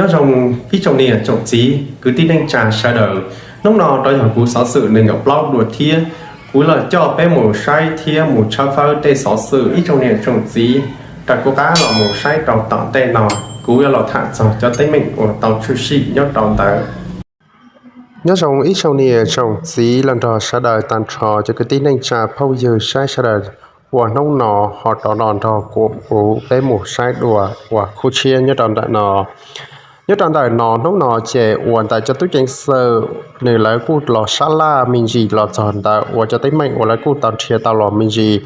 Nyob zoo ib tsoom niam tsoom txiv kwv tij neej tsa sawv daws, hnub no rov yog kuv xov xwm nees nkaum plaub dua thiab. Kuv los coj peb mus saib thiab mus tshawb fawb tej xov xwm ib tsoom niam tsoom txiv, raws kuv qab los mus saib rau tom ntej no. Kuv yuav los tham txog cov teeb meem uas tau tshwm sim nyob rau ntawd. Nyob zoo ib tsoom niam tsoom txiv los nrog sawv daws tag nrho cov kwv tij neej tsa phooj ywg saib sawv daws, uas hnub no ho rov los nrog kuv peb mus saib dua uas khub tshiab nyob rau ntawm no. Nyob rau ntawm no hnub no ces uas ntawm cov tub ceev xwm nws lawv kuj los sab laj me ntsis los txog ntawm uas cov teeb meem uas lawv kuj tau nrhiav tau los me ntsis,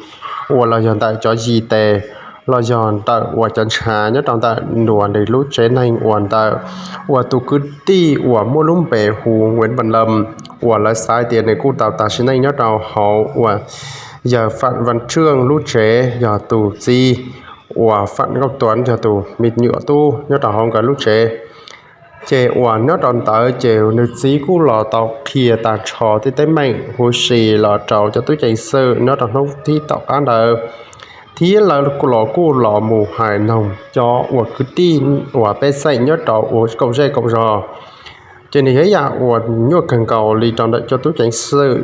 uas los yog ntawm cov yis tes, los yog ntawm uas cov ntshav nyob rau ntawm nws lub tsev neeg uas ntawm uas tus kwv tij uas muaj lub npe hu Nguyễn Văn Lâm, uas lawv xav tias nws kuj tau tas sim neej nyob rau hauv uas yawg Phạm Văn Trương lub tsev, yog tus txiv uas Phạm Ngọc Tuấn yog tus me nyuam tub nyob rau hauv nkawd lub tsev. Ces uas nyob rau ntawd ces nws txiv kuj los tau qhia tag nrho tej teeb meem huv si los rau cov tub ceev xwm nyob rau hnub thib tom qab ntawd, thiab lawv los kuj los mus hais noog cov uas kwv tij uas pej xeem nyob rau uas koom zej koom zos. Ces nws yog ib yam uas nyuaj kawg nkaus li rau ntawm cov tub ceev xwm.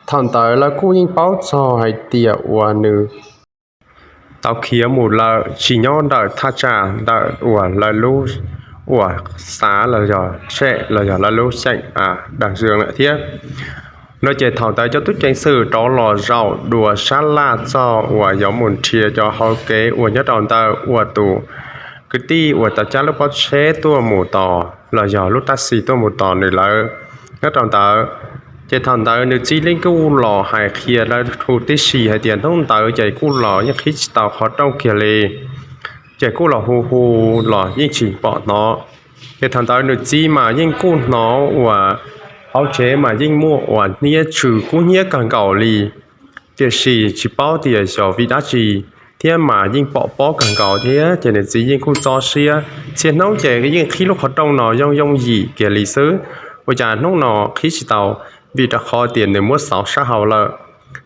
Thaum ntawd lawv kuj yeej paub txog hais tias uas nws tau khiav mus lawm tsis nyob ntawm thaj tsam ntawm uas lawv lub uas xav los yog tshem los yog lawv lub xeem Đà Nẵng lawm thiab. No ces thaum ntawd cov tub ceev xwm rov los zaum dua sab laj txog uas yuav mus nrhiav cov hauv kev uas nyob rau ntawm uas tus kwv tij uas tau cab lub pob tsheb tuaj mus tos los yog lub tab xis tuaj mus tos nws lawv nyob rau ntawd. Ces thaum ntawd nws txiv yeej kuj los hais qhia lawv huv tib si hais tias hnub ntawd ces kuj los yeej qhib tsis tau qhov rooj kiag li, ces kuj los hu hu los yeej tsis pom hnov. Ces thaum ntawd nws txiv mas yeej kuj hnov uas hauv tsev mas yeej muaj uas hniab tsw kub hnyiab kawg nkaus li, tiam sis tsis paub tias xyov vim dab tsi, thiab mas yeej pom pob kawg nkaus thiab. Ces nws txiv yeej kuj txob siab, txhia hnub ces yeej qhib lub qhov rooj no yooj yooj yim kiag li xwb, ua cas hnub no qhib tsis tau, vim rau qhov tias nws muab xauv sab hauv lawm.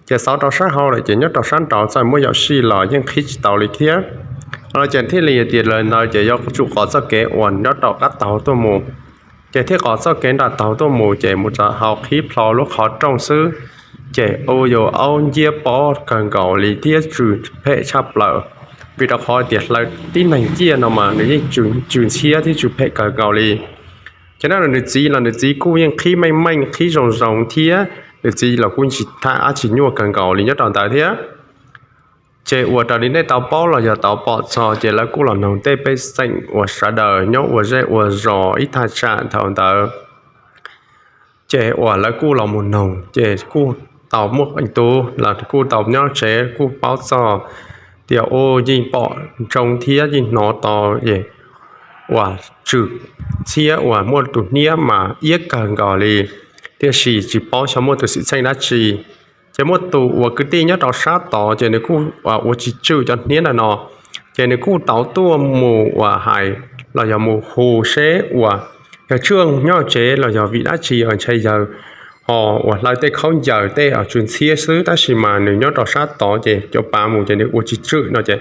Ces xauv rau sab hauv lawm ces nyob rau sab nraud txawm muaj yam sij los yeej qhib tsis tau li thiab. Ces thiaj li tias lawv ntawd ces yuav tsum qov txoj kev uas nyob rau qab taug tuaj mus. Ces thiaj qov txoj kev nram taug tuaj mus ces mus rau hauv qhib plho lub qhov rooj xwb, ces ua yus aub nciab pob kawg nkaus li thiab tsw phem tshaj plaws, vim rau qhov tias hlawv tib neeg ciaj no mas nws yeej tsw ntxhiab thiab tsw phem kawg nkaus li. Ces nyob rau nws txiv los nws txiv kuj yeej qhib meej meej qhib zoo zoo thiab, nws txiv los kuj tsis tham dab tsi nyuaj kawg nkaus li nyob rau ntawd thiab. Ces uas raws li nej tau paub los yog tau pom txog ces lawv kuj los noog tej pej xeem uas sawv daws nyob ua zej ua zos ib thaj tsam thaum ntawd. Ces uas lawv kuj los mus noog ces kuj tau muaj qee tug los kuj tau nyob tsev kuj paub txog tias ua yeej pom ntsoov thiab yeej hnov tau es uas tsw ntxhiab uas muaj tus hniab mas iab kawg nkaus li, tiam sis tsis paub xyov muaj tus xwm txheej dab tsi. Ces muaj tus uas kwv tij nyob rau sab tod ces nws kuj ua tsis tswm cov hniab ntawm no, ces nws kuj tau tuaj mus uas hais los yog mus hu seb uas yawg Trương nyob tsev los yog vim dab tsi, ntshe yawg ho uas hlawv tej khaub ncaws tej tsw ntxhiab xwb, tab sis mas nws nyob rau sab tod ces cov pav mus ces nws ua tsis tswm no ces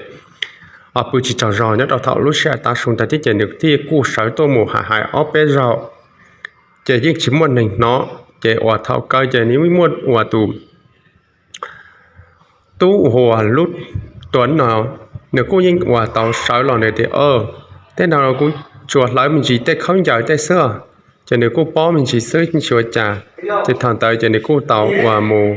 pw tsis tsaug zog nyob rau thaum lub sij hawm tav su ntawd thiab ces nws thiaj kuj sawv tuaj mus hais hais ob peb zaug, ces yeej tsis muaj neeg hnov. Ces uas thaum kawg ces nws muaj uas tus tub uas lub Tuấn no, nws kuj yeej uas tau sawv los nws tias, tej no kuv tsuas hlawv me ntsis tej khaub ncaws tej xwb, ces nws kuj pob me ntsis xwb tsis ua cas. Ces thaum ntawd ces nws kuj tau uas mus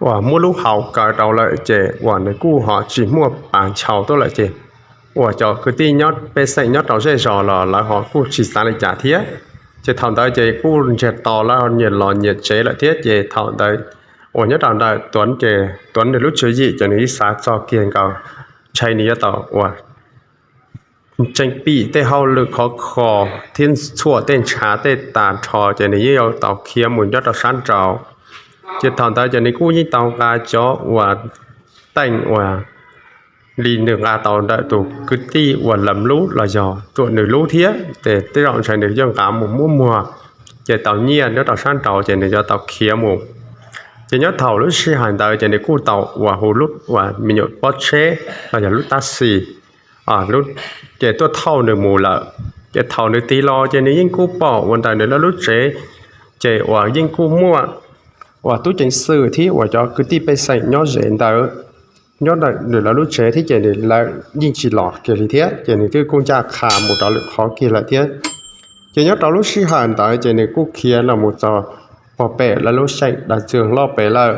uas muab lub hau kaw rau lawm ces uas nws kuj ho tsis muaj pas nchaus tuaj lawm ces uas cov kwv tij nyob pej xeem nyob rau zej zos los lawv ho kuj tsis xav li cas thiab. Ces thaum ntawd ces kuj ntsiag to lawv nyias los nyias tsev lawm thiab. Ces thaum ntawd uas nyob rau ntawm Tuấn ces Tuấn nws lub tswv yim ces nws ib xav txog kiag nkaus, ntshai nws yuav tau uas tseem pim tej hauj lwm khov kho thiab txhuam tej ntshav tej tag nrho ces nws yeej yuav tau khiav mus nyob rau sab nraud. Ces thaum ntawd ces nws kuj yeej tau nqa cov uas teej uas li nws nqa tau ntawm tus kwv tij uas Lâm lub los yog tuam nws lub thiab, ces tej zaum ntshai nws yeej nqa mus muab muag, ces tau nyiaj nyob rau sab nraud ces nws yuav tau khiav mus. Ces nyob thaum lub sij hawm ntawd ces nws kuj tau uas hu lub uas me nyuam pob tsheb los yog lub tab xis, ces tuaj thauj nws mus lawm. Ces thaum nws tig los ces nws yeej kuj pom uas ntawm nws lawv lub tsev ces uas yeej kuj muaj uas tub ceev xwm thiab uas cov kwv tij pej xeem nyob ze ntawd, nyob ntawm nws lawv lub tsev thiab ces nws lawv yeej tsis los kiag li thiab ces nws twb kuj ncaj qha mus rau lwm qhov kiag lawm thiab. Ces nyob rau lub sij hawm ntawd ces nws kuj khiav los mus txog pog pem lawv lub xyeem dav txwg loj pem lawm.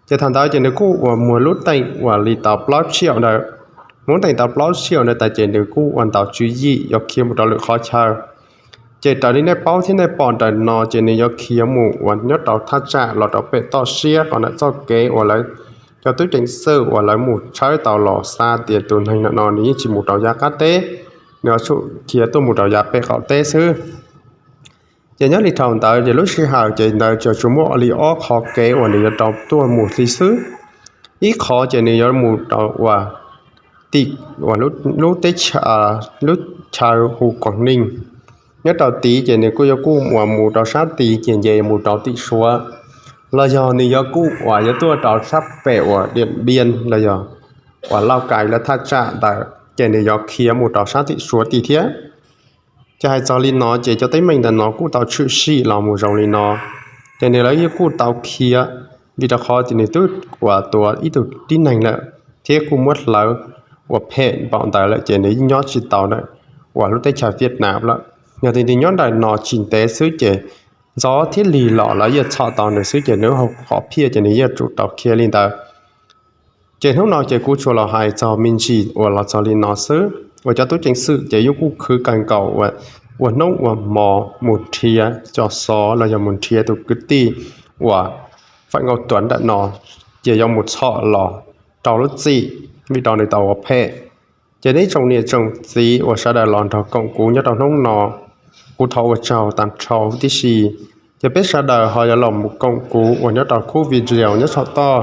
Ces thaum ntawd ces nws kuj uas muag lub teem uas li tau plaub tsiaum ntawd, muab teem tau plaub tsiaum ntawd tas ces nws kuj uas ntaus tswv yim yuav khiav mus rau lwm qhov chaw. Ces raws li nej paub thiab nej pom ntawm no ces nws yuav khiav mus uas nyob rau thaj tsam los rau pem toj siab qhov ntawm txoj kev uas lawv cov tub ceev xwm uas lawv mus tshawb tau los xav tias tus neeg no no nws yeej tsis mus rau yav qab teb, nws yuav tsum khiav tuaj mus rau yav pem qaum teb xwb. Ces nyob li thaum ntawd ces lub sij hawm ces ntawd tsuas tsuas muaj li ob qhov kev uas nws yuav rau tuaj mus li xwb. Ib qhov ces nws yuav mus rau uas tim uas lub teb chaws, lub chaw hu Koos Neej. Nyob rau tid ces nws kuj yuav kuj uas mus rau sab tid ces nce mus rau tim Suav, los yog nws yuav kuj uas yuav tuaj rau sab pem uas Diam Npiab los yog uas Lauj Kais lawv thaj tsam ntawd ces nws yuav khiav mus rau sab tim Suav tid thiab. Ces hais txog li no ces cov teeb meem ntawm no kuj tau tshwm sim los mus zoo li no. Ces nws lawv yeej kuj tau khiav, vim rau qhov ces nws twb uas tua ib tug tib neeg lawm thiab kuj muab hlawv uas phem npaum ntawd lawm ces nws yeej nyob tsis tau ntawm uas lub teb chaws Vietnam lawm. Yog tias nws nyob ntawm no tsis ntev xwb ces ntxov thiab lig los lawv yeej txhom tau nws xwb ces nws qhov phiaj ces nws yeej tsum tau khiav li ntawd. Ces hnub no ces kuv tsuas los hais txog me ntsis uas los txog li no xwb, uas cov tub ceev xwm ces yeej kuj khwv kawg nkaus uas ua hnub ua hmo mus nrhiav cov xov los yog mus nrhiav tus kwv tij uas Faim Nkauj Tuam ntawm no, ces yuav mus txhom los rau lub txim vim rau nws tau ua phem. Ces nej tsoom niam tsoom txiv uas sawv daws los nrog koom kuv nyob rau hnub no, kuv thov ua tsaug tag nrho huv tib si. Ces peb sawv daws ho yuav los mus koom kuv uas nyob rau khub video nyob saum toj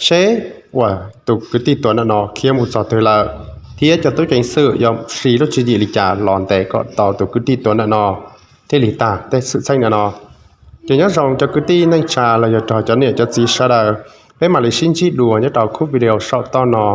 seb uas tus kwv tij Tuam ntawm no khiav mus txog twg lawm, thiab cov tub ceev xwm yuav siv lub tswv yim li cas los ntes kom tau tus kwv tij Tuam ntawm no thiaj li tag tej xwm txheej ntawm no. Ces nyob zoo cov kwv tij neej tsa los yog rau cov niam cov txiv sawv daws, peb mam li sib ntsib dua nyob rau khub video saum toj no.